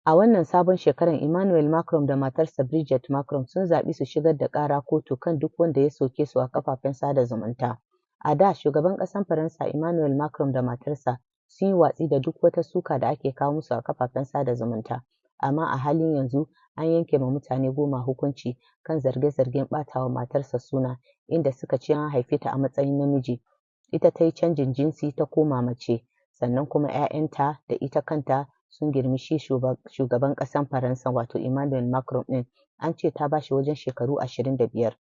A wannan sabon shekarar, Emmanuel Macron da matarsa Brigitte Macron sun zaɓi su shigar da ƙara kotu kan duk wanda ya soke su a kafafen sada zumunta. A da, shugaban ƙasar Faransa Emmanuel Macron da matarsa sun yi watsi da duk wata suka da ake kawo musu a kafafen sada zumunta, amma a halin yanzu an yanke ma mutane 10 hukunci kan zarge-zargen ɓatawa matarsa suna, inda suka ce an haife ta a matsayin namiji, ita ta yi canjin jinsi ta koma mace, sannan kuma 'ya'yanta da ita kanta sun girmi shi shugaban ƙasar Faransa, wato Emmanuel Macron ɗin, an ce ta ba shi wajen shekaru 25.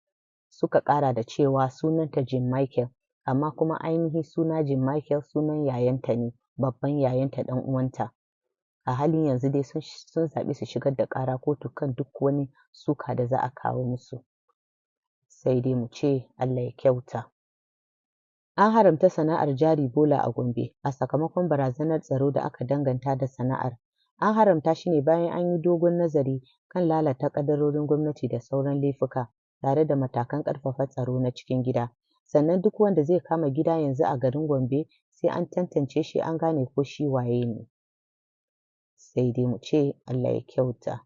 Suka ƙara da cewa sunanta Jean Michel, amma kuma ainihin suna Jean Michel sunan yayanta ne, babban yayanta, ɗan uwanta. A halin yanzu dai sun zaɓi su shigar da ƙara kotu kan duk wani suka da za a kawo musu. Sai dai mu ce Allah ya kyauta. An haramta sana'ar jari bola a Gombe a sakamakon barazanar tsaro da aka danganta da sana'ar. An haramta shi ne bayan an yi dogon nazari kan lalata ƙadarorin gwamnati da sauran laifuka, tare da matakan ƙarfafa tsaro na cikin gida. Sannan duk wanda zai kama gida yanzu a garin Gombe sai an tantance shi, an gane ko shi waye ne. Sai dai mu ce Allah ya kyauta.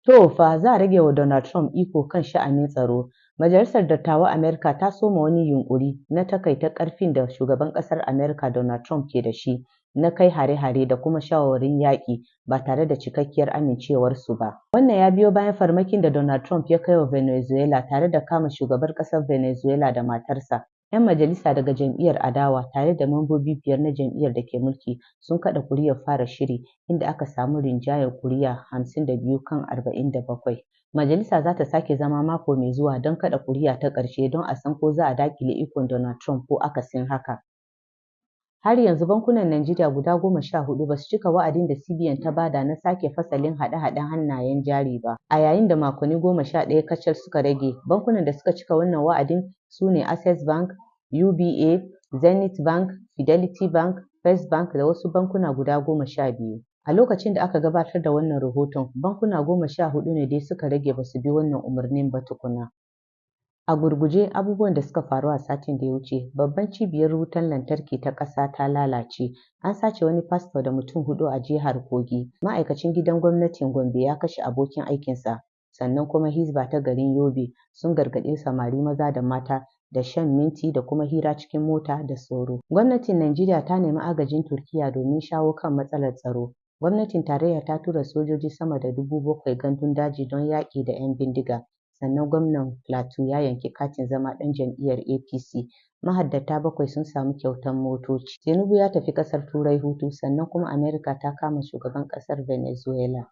To fa, za a rage wa Donald Trump iko kan sha'anin tsaro. Majalisar Dattawan Amurka ta soma wani yunƙuri na takaita ƙarfin da shugaban ƙasar Amurka Donald Trump ke da shi na kai hare-hare da kuma shawarwarin yaƙi ba tare da cikakkiyar amincewarsu ba. Wannan ya biyo bayan farmakin da Donald Trump ya kai wa Venezuela tare da kama shugabar ƙasar Venezuela da matarsa. 'Yan majalisa daga jam'iyyar adawa tare da mambobi biyar na jam'iyyar da ke mulki sun kaɗa kuri'ar fara shiri, inda aka samu rinjayen kuri'a 52 kan 47. Majalisa za ta sake zama mako mai zuwa don kaɗa kuri'a ta ƙarshe don a san ko za a daƙile ikon Donald Trump ko akasin haka. Har yanzu bankunan Najeriya guda 14 ba su cika wa'adin da CBN ta bada na sake fasalin haɗe-haɗen hannayen jari ba, a yayin da makonni 11 kacal suka rage. Bankunan da suka cika wannan wa'adin su ne Access Bank, UBA, Zenith Bank, Fidelity Bank, First Bank da wasu bankuna guda 12. A lokacin da aka gabatar da wannan rahoton, bankuna 14 ne dai suka rage ba su bi wannan umarnin ba tukuna. A gurguje, abubuwan da suka faru a satin da ya wuce: babban cibiyar wutar lantarki ta ƙasa ta lalace, an sace wani fasto da mutum huɗu a jihar Kogi, ma'aikacin gidan gwamnatin Gombe ya kashe abokin aikinsa, sannan kuma Hisba ta garin Yobe sun gargaɗi samari maza da mata da shan minti da kuma hira cikin mota da sauro. Gwamnatin Najeriya ta nemi agajin Turkiyya domin shawo kan matsalar tsaro. Gwamnatin tarayya ta tura sojoji sama da 7,000 gandun daji don yaƙi da 'yan bindiga. Sannan gwamnan Plateau ya yanki katin zama ɗan jam'iyyar APC. Mahaddata bakwai sun samu kyautar motoci. Tinubu ya tafi ƙasar Turai hutu, sannan kuma Amurka ta kama shugaban ƙasar Venezuela.